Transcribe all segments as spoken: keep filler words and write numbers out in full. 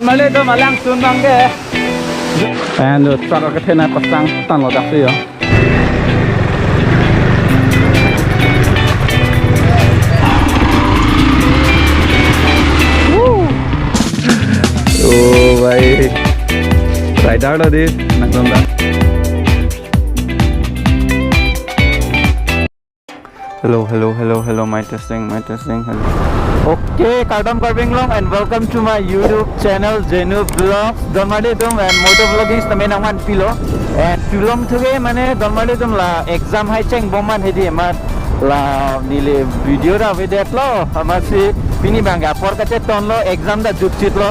Mali do malang sun bang ke. And the truck akethe na pasang tan lo dak si yo. Woo. Oh bhai. Rider lo di, nang tonda. Hello, hello, hello, hello, mic testing, mic testing, hello. Okay, kardom Karbi Anglong and welcome to my YouTube channel Jenu Vlogs. Donmarli atum and moto vlogging sitame nangman pilo. And tulom thuke mane donmarli atum la exam hai chengbom man hedi amat la neli video ta avedetlo. Amatsi pini bang apor kachetonlo, exam ta jutchitlo.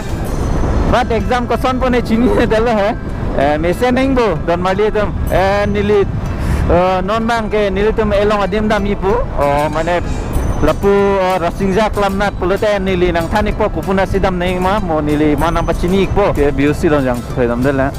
But exam koson pone chinine detlo he. Eh, mesen nangpo donmarli atum. Eh, neli, eh, non bang ke nelitum elong adim dam-ipo. Oh, mane lapu, oh, Rasinja Klamnat pulote neli nangthan-ikpo kopi-an si dam nangma, mo neli ma nangpachini-ikpo. Ke B O C Longjang thoi damdetlo.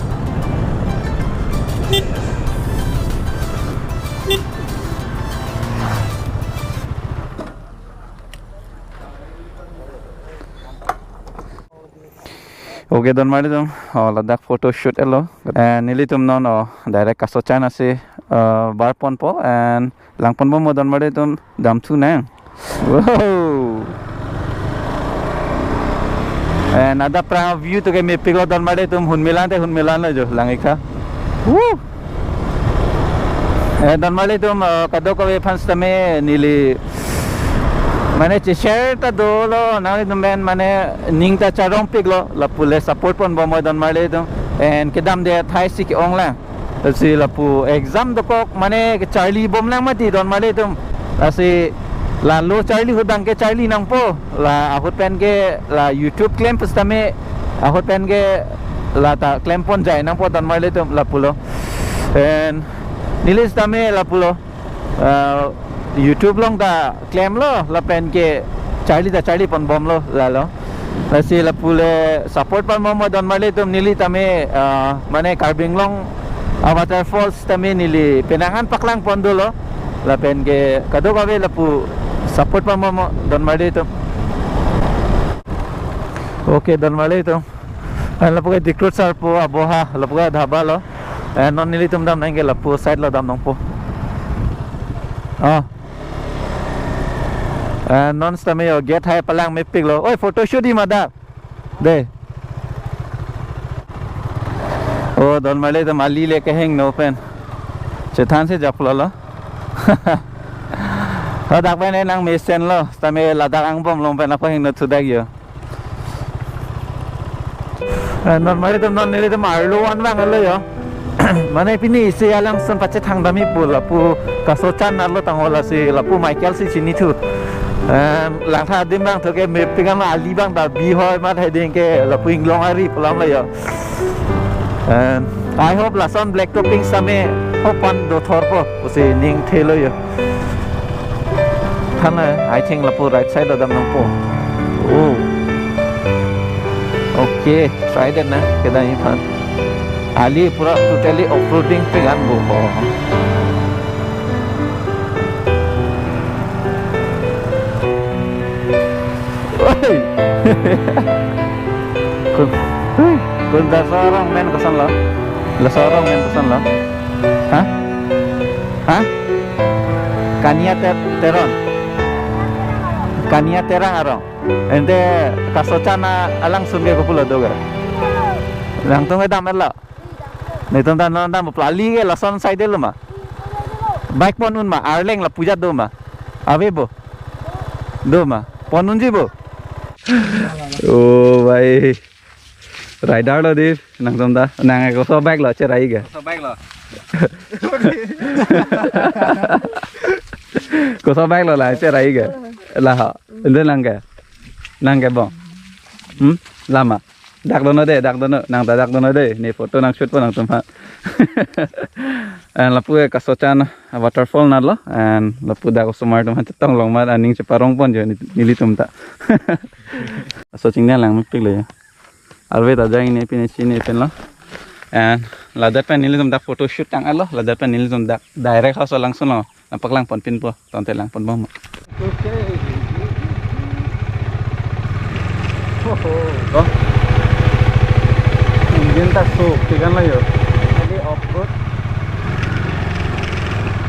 Okay, donmarli atum, oh, ladak photo shoot etlo. Eh, nelitum non, oh, direct Kasochan asi, eh, bar ponpo and lang ponbom mo donmarli atum, damthu nang. Wow. And adap prang view to ke mepiklo donmarli atum, hun melan te hun melanlo jo, lang-ik tha. Woo. Eh, donmarli atum, eh, kadokave aphan sitame neli mane che-share ta dolo, nanglitum pen mane ning ta charongpiklo, lapu le support ponbom mo donmarli atum. And kedamde athai si ke-ong lang. Lasi lapu exam dokok mane kecharlibom lang mati donmarli atum. Lasi la lo charli ahut bang kecharli nangpo. La ahut pen ke la YouTube klem pusitame ahut pen ke la ta klem ponjai nangpo donmarli atum lapulo. And neli sitame lapulo. Ah, YouTube along ta klemlo, lapen kecharli ta charli ponbomlo, lalo. Lasi lapu le support ponbom mo donmarli atum, neli tame, ah, mane Karbi Anglong a-waterfalls tame neli penang an paklang pon dolo. Lapen ke kadokave lapu support ponbom mo donmarli atum. Okay, donmarli atum. And lapu ke Dikrut Sarpo aboha, lapu ke dhaba lo. And non nelitum dam nangke lapu side lo dam nangpo. Ah. And non sitame yo gate hai palang mepiklo. Oi, photo shoot-i ma dak. De. Oh, donmarli atum, ali le kehingno pen. Chethan si japlo lo. Hadak pen nangmesenlo. Sitame ladak angbong along pen ako hingno thudak yo. Eh, non mari tum non nelitum arlo an vanglo yo. Mane pini isi alangsun pachethang dam-ipo lapu Kasochan arlo tanglo, lasi lapu Michael si chinithu. Em, langtha adim bang thoke mepik an ali bang ta bihoi mat hiding ke lapu inglong ari pu alam lo yo. Em, I hope lason black topping sitame hopan do thorpo pusi ning thelo yo. Than, I think lapu right side lo dam nangpo. Oh. Okay, try det na, kedam-i aphan. Ali pura totally off-roading pik an bo ho. Oi. Kun, hui, kun laso arong men kosonlo? Laso arong men kosonlo? Ha? Ha? Kania Ter-, Teron. Kania Terang arong. Ante Kasochan alangsun ke kopulo do ga? Langtung ke dam-etlo. Netum ta non dam-po, ali ke lason side lo ma? Bike pon un ma, Arleng lapu ajat do ma? Ave bo? Do ma? Pon unji bo? Oh, bhai. Rider lo di, nangtum ta. Nang koso bike lo cherai ga? Koso bike lo? Koso bike lo la cherai ga? La ha. Ante nang ke? Nang ke bong? Hmm? Lama. Dak dono de, dak dono. Nang ta dak dono de. Ne photo nang shoot po nangtum ha. And lapu ke Kasochan waterfall natlo. And lapu dak osomar atum ha chetong long mat aning cheparong pon jo nelitum ta. Laso chingdeng lang mepik lo ya. Arve ta jang ne pine chine pen lo. And ladak pen nelitum dak photo shoot tanglo. Ladak pen nelitum dak direct house alangsun lo. Nangpaklang ponpinpo, tangte lang ponbom. Okay. Oh. Ta so, tigan layo. Jadi off road.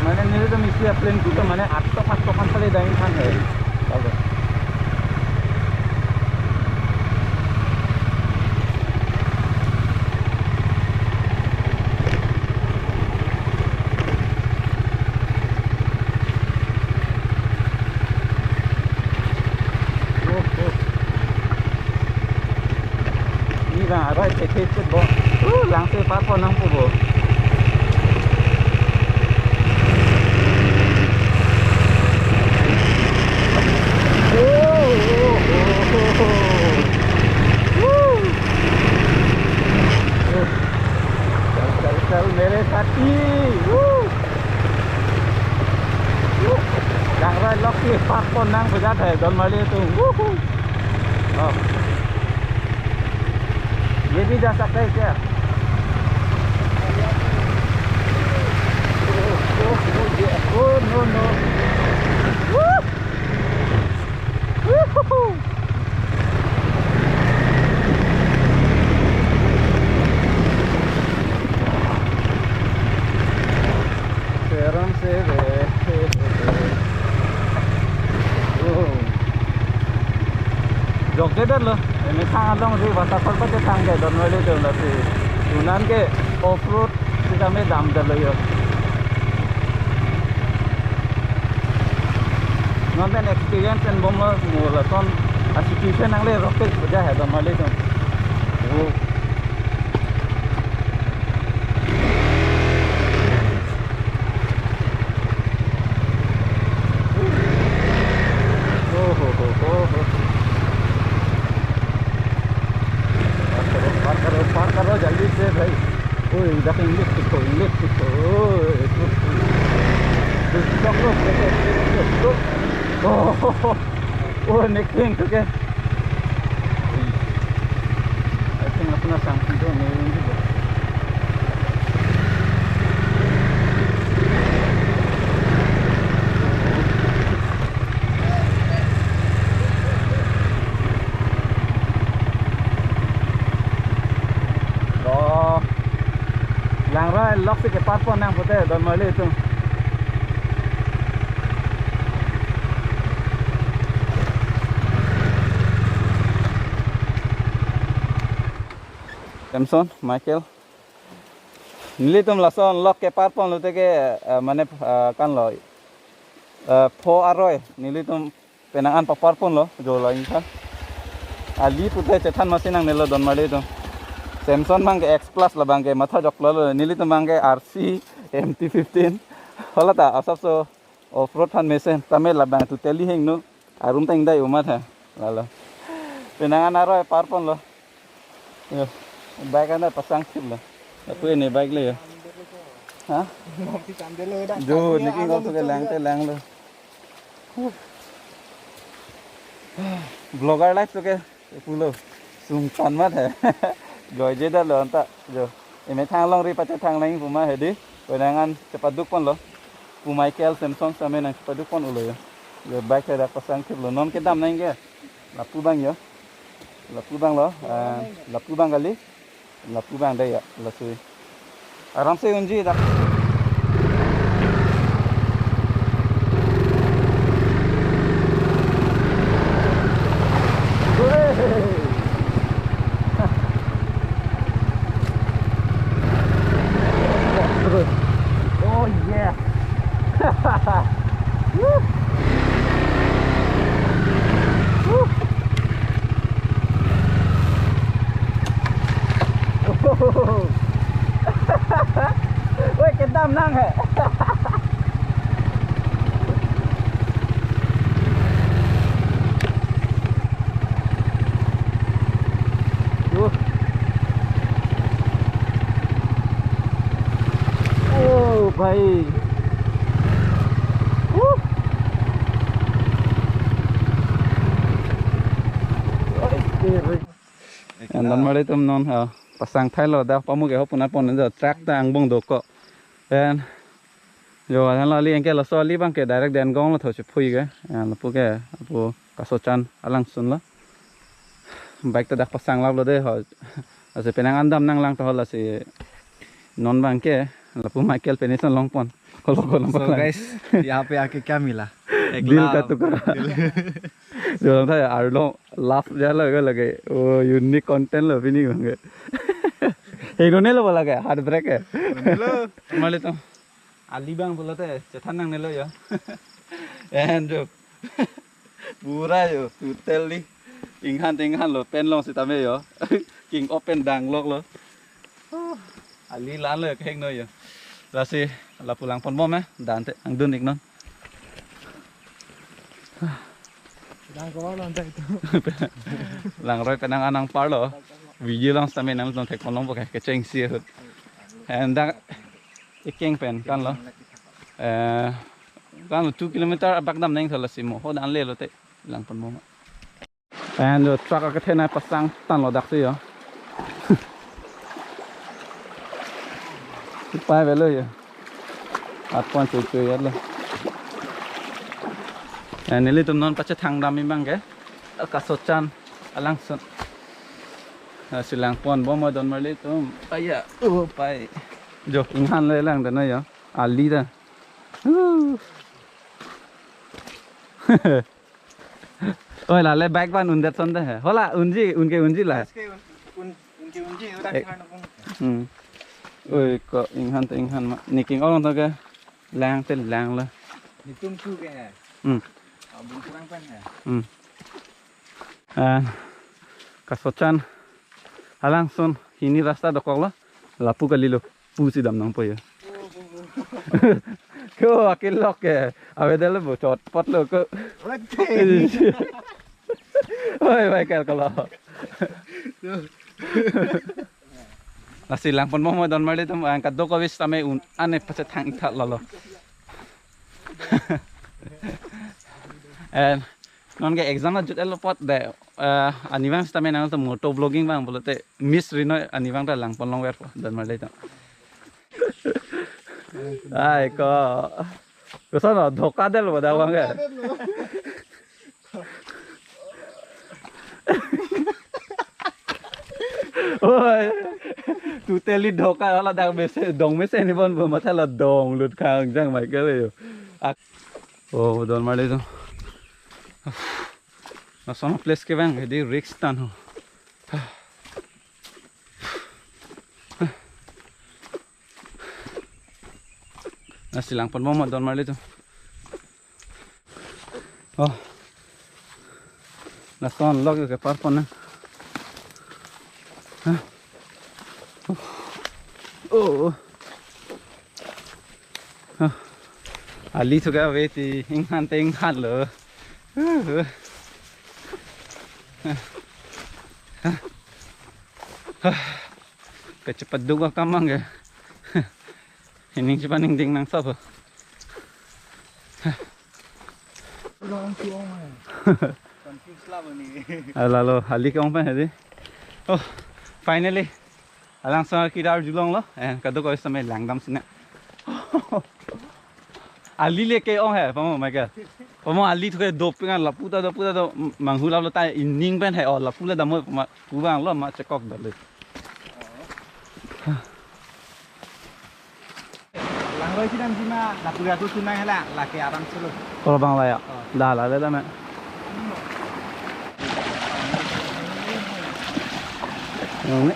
Mane nelitum isi a-plan kedo mane atok atok an kali dang than hai. Lalu. Oh, oh. Ni bang arai thekthek bo. Uh, langsi parpon nangpo bo. Oh, oh, oh, oh, oh. Woo. Oh. Chal, chal, chal, mere sathi. Woo. Woo. Langrai lok si parpon nang bejat hai, don Marli atum. Woohoo. Oh. Ye bhi ja sakta hai kya? Oh, oh, oh, yeah. Oh, no, no. Woo! Woohoo! Seram se re. Oh. Jokjedet lo. Emethang alongri waterfall pachethang ke don Marli atum lasi. Tunan ke off road sitame damdetlo yo. Non pen experience enbomlo mo lason a-situation nangle rocket puja hai don Marli atum. Oh. Oh, ho, ho, ho, ho. पार करो, पार करो, पार करो, जल्दी से भाई। ओए, इधर से English सीखो, English सीखो। ओए, रुक, रुक, रुक, रुक। ओह, ओह, next thing, okay। I think lapu na sang pintu ni ini bo. Oh, langrai lok si keparpon nang pute don Marli atum. Samson, Michael. Nelitum lason lok keparpon lote ke, eh, mane, eh, kan lo, eh, pho aroi. Nelitum penang an paparponlo, jo la ingkha. Ali pute chethan masi nangnelo don Marli atum. Samson abang ke X Plus labang ke matha joklo lo, nelitum abang ke R C M T fifteen. Hala ta asapso off road aphan mesen, tame labang totally hingno. Arum ta ingdai umat ha. Lalo. Penang an aroi parponlo. Yo. Bike anta pasang thiplo. Lapu ne bike le yo. Ha? Jo, niki ko to ke lang te langlo. Vlogger life to ke pulo. Sungkan mat hai. Joijedetlo lo anta. Jo. Emethang alongri pachethang nang pu ma hedi. Penang an chepadukponlo. Pu Michael Samson sitame nang chepadukpon ulo yo. Yo bike ta dak pasang thiplo. Non kedam nang ke. Lapu abang yo. Lapu abang lo. Ah, lapu abang kali. Lapu abang dei ya, lasi. Aram se unji dak. Oh yeah. Woo. Woo. Woi, kedam nang he. Woo. Oh, bhai. Woo. Oi, kiri. Andan mari tum non, ha, pasang thailo, dak pamu ke ho puna pon jo track ta angbong dokok. Then, jo, anlo ali anke laso ali abang ke direct Dengong lo thotsi phui ke. Ya, lapu ke, lapu Kasochan alangsun lo. Bike ta dak pasanglaplo dei ho. Lasi penang an dam nanglang tahol lasi non abangke lapu Michael pen ison longpon. Kolo kolo So lang. Guys, यहाँ पे आके क्या मिला? एक दिल का लाख। टुकड़ा। दिल। Jolong tha arlo laugh ja lage lage. Oh, unique content lo pini abangke. Hei, nonelo lage heartbreak ke. Nonelo. Mali to. Ali abang pulote chethan nangnelo yo. And jo. Pura yo, totally. Inghan inghan lo, pen long sitame yo. King open danglok lo. Oh, ali la-an lo yo, kehingno yo. Lasi lapu langponbom eh, dante angdun iknon. Langkok lo ante itu. Langroi penang an nangparlo. Video lang sitame nangtum thekponlongpo ke, kechengsi ahut. And dak ikeng pen kan lo. Eh, kan lo two kilometer abak dam nangtha lasi mo ho dan le lote langponbom. And jo truck akethenei pasang tanglo daksi yo. Pai avelo yo. Atpon chuchu yalo. And nelitum non pachethang dam abangke. Kasochan alangsun. Lasi langponbom donmarlitum. Aya, oh, pai. Jo, inghan le lang dano yo. Ali ta. Uh. Oi, la le bike ban undet sonte he. Hola, unji, unke unji la. इसके उन, उन, उनके उनकी उड़ा एक खान को। Hmm. Oi, ko inghan te inghan ma. Niking orang to ke lang te lang la. Nitum tu ke hai. Hmm. Abang kurang pen hai. Hmm. Ah, kasochan alangsun hini rasta dokok lo. Lapu kalilo. Pusi dam nangpo yo. Ko akilok ke. Avedelo bo chotpot lo ko. Oi, Michael kolo. Lasi langponbom donmarlitum, ang kadokave sitame un ane pachethang itha lalo. And nonke exam ajut-etlo apot de, eh, arnivang sitame nangtum moto vlogging abang pulote Miss Rinoi arnivang ta langponlongverpo donmarlitum. Ai ko. Koson lo, dhoka del boda abangke. Oi. Totally dhoka, hala dak mesen, dong mesen ni bon bo, matha la donglut khangjang Michael yo. Ak-, oh, donmarlitum. Lason place ke abang, hedi risk tan ho. Lasi langponbom donmarlitum. Oh. Lason lok yo kepar pon na. Hah. Oh. Hah. Ali thuka veti inghan te inghan lo. Hah. Hah. Kachepaduk akam abangke. Ining chepaningding nangsap. Long chuong hai. Confuse la bani. Ala lo, ali ke-ong pen hedi. Oh, finally. Alangsun kedar arjulonglo. Eh, kadokave sitame langdam sina. Ali le ke-ong hai, pamo Michael. Pamo ali thuke dopik an lapu ta do, lapu ta do, manghulap lo ta ining pen hai, oh, lapu le dammo ma, pu abang lo ma chekok dali. Langroi si damji ma, lapu aku sunai hala, lake aram selo. Kalau bang layak. Oh. Dah lah, dah, dah, mek. Yang ni.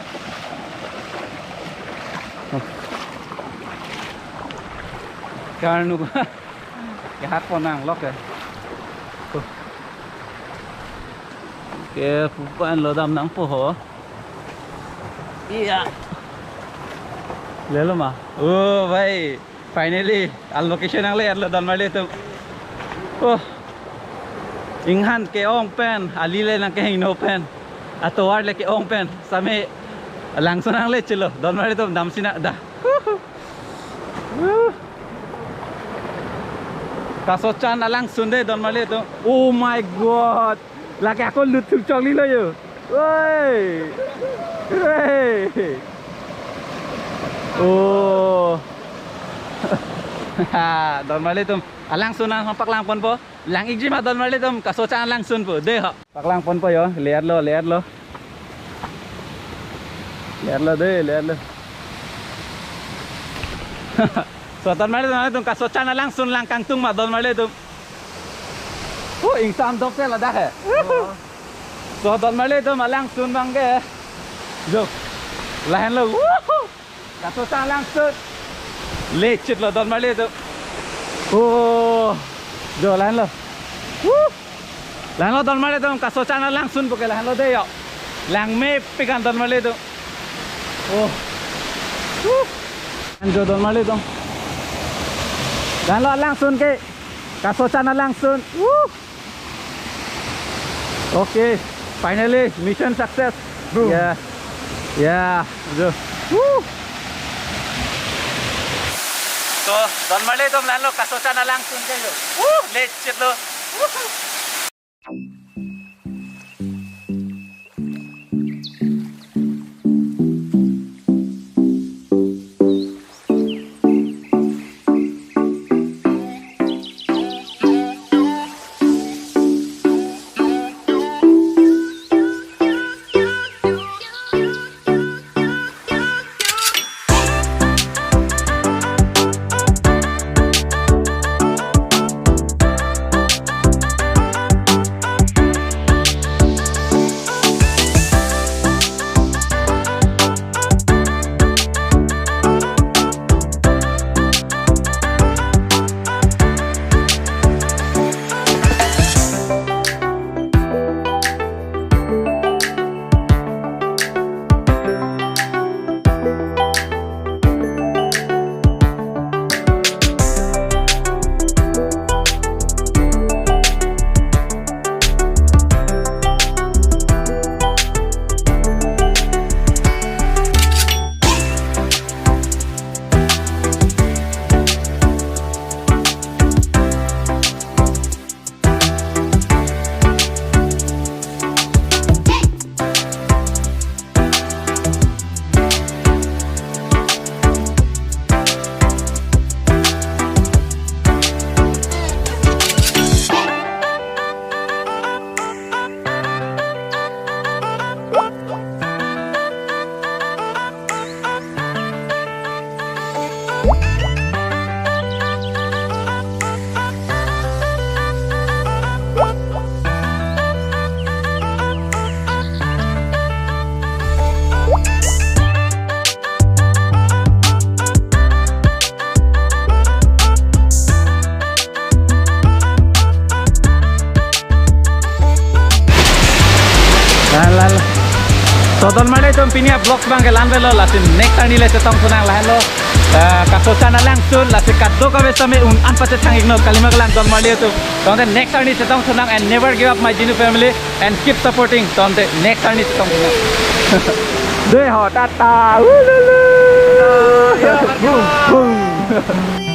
Oh. Karnu. Kehat pon nanglok ke. Oh. Ke pupa an lo dam nangpo ho. Iya. Lelo ma. Oh, bhai. Finally, al location nangle-etlo donmarlitum. Oh. Inghan ke-ong pen, ali le nangkehingno pen. Atovar le ke-ong pen. Same langsun nangle chelo. Donmarlitum dam sina dah. Kasochan alangsun de donmarlitum. Oh my God. Lake ako lut thuk chokli lo yo. Woi. Woi. Oh. Ha, donmarlitum. Alangsun nangpaklangponpo. Lang-ikji ma donmarlitum. Kasochan alangsun pu. De ho. Paklangponpo yo. Le-etlo, le-etlo. Lerlo dei, lerlo. So, donmarli atum, kasochana langsun lang kangtung ma donmarli atum. Oh, ingsam dokte ladak he. So, donmarli atum, alangsun abang ke. Jo. Lahenlo. Woohoo! Kasochana langsun. Lechitlo donmarli atum. Oh. Jo, lahenlo. Woo! Lahenlo donmarli atum, kasochana langsun puke lahenlo dei jo. Langmepik an donmarli atum. Oh. Woo! An jo donmarli atum. Lahenlo langsun ke. Kasochana langsun. Woo! Okay, finally mission success. Boom. Yeah. Yeah, jo. Woo! So, donmarli atum, lahenlo kasochana langsun ke jo. Woo! Lechitlo. Woo! Lala. So, donmarli atum, pini a-vlog abang ke la-an avelo, lasi next arni le chetong sunang lahenlo. Eh, kasochana langsun, lasi kadokave same un-an pachethang iknon, kalima kelang donmarli atum. Tangte next arni chetong sunang and never give up my Jinu family and keep supporting. Tangte next arni chetong sunang. Dei ho, tata. Ululu. Bum, bum.